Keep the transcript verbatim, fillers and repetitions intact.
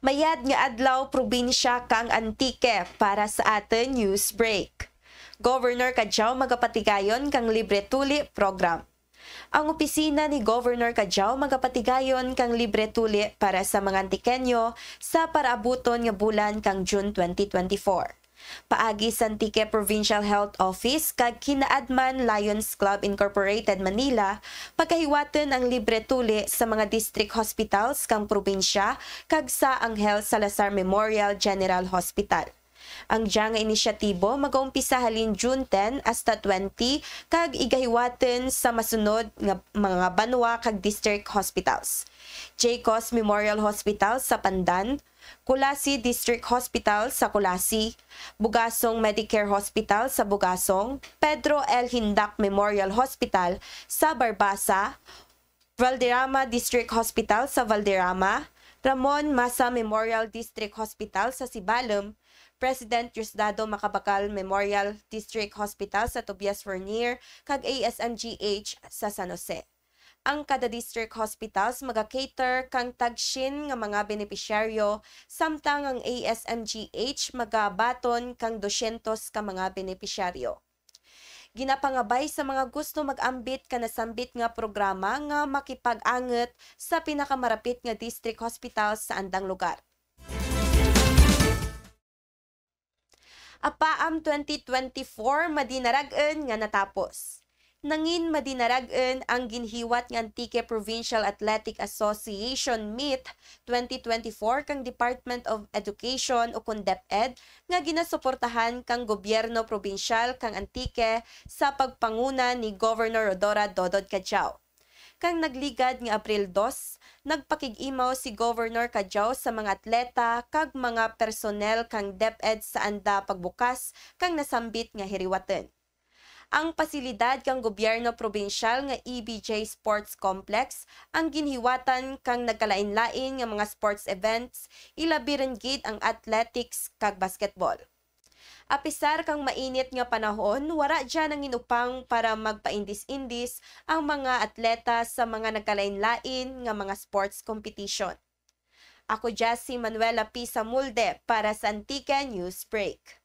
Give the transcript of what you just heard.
Mayad nga adlaw, probinsya kang Antique, para sa atun news break. Governor Cadiao magapatigayon kang libre tuli program. Ang opisina ni Governor Cadiao magapatigayon kang libre tuli para sa mga Antiqueño sa paraabuton nga bulan kang June twenty twenty-four. Paagi sa Antique Provincial Health Office kag Kinaadman Lions Club Incorporated Manila, pagahiwatun ang libre tuli sa mga district hospitals kang probinsya kag sa Angel Salazar Memorial General Hospital. Ang dya nga inisyatibo magaumpisa halin June ten hasta twenty kag igahiwatun sa masunod nga mga banwa kag district hospitals: Jaycos Memorial Hospital sa Pandan, Culasi District Hospital sa Culasi, Bugasong Medicare Hospital sa Bugasong, Pedro L. Hindak Memorial Hospital sa Barbaza, Valderrama District Hospital sa Valderrama, Ramon Masa Memorial District Hospital sa Sibalom, President Diosdado Macapagal Memorial District Hospital sa Tobias Fornier, kag A S M G H sa San Jose. Ang kada district hospitals maga-cater kang tagsyen nga mga benepisyaryo, samtang ang A S M G H magabaton kang dosyentos ka mga benepisyaryo. Ginapangabay sa mga gusto mag-ambit ka nasambit nga programa nga makipag-angut sa pinakamarapit nga district hospital sa andang lugar. APAAM twenty twenty-four madinarag-un nga natapos. Nangin madinarag-un ang ginhiwat nga Antique Provincial Athletic Association Meet twenty twenty-four kang Department of Education ukon DepEd nga ginasuportahan kang gobyerno probinsyal kang Antique sa pagpanguna ni Governor Rhodora Dodod Cadiao. Kang nagligad nga Abril dos, nagpakig-imaw si Governor Cadiao sa mga atleta kag mga personnel kang DepEd sa anda pagbukas kang nasambit nga hiriwatun. Ang pasilidad kang gobyerno probinsyal nga E B J Sports Complex ang ginhiwatan kang nagkalain-lain nga mga sports events, ilabi run gid ang athletics kag basketball. Apisar kang mainit nga panahon, wara dya nangin upang para magpaindis-indis ang mga atleta sa mga nagkalain-lain nga mga sports competition. Ako dya si Manuela P. Samulde para sa Antique News Break.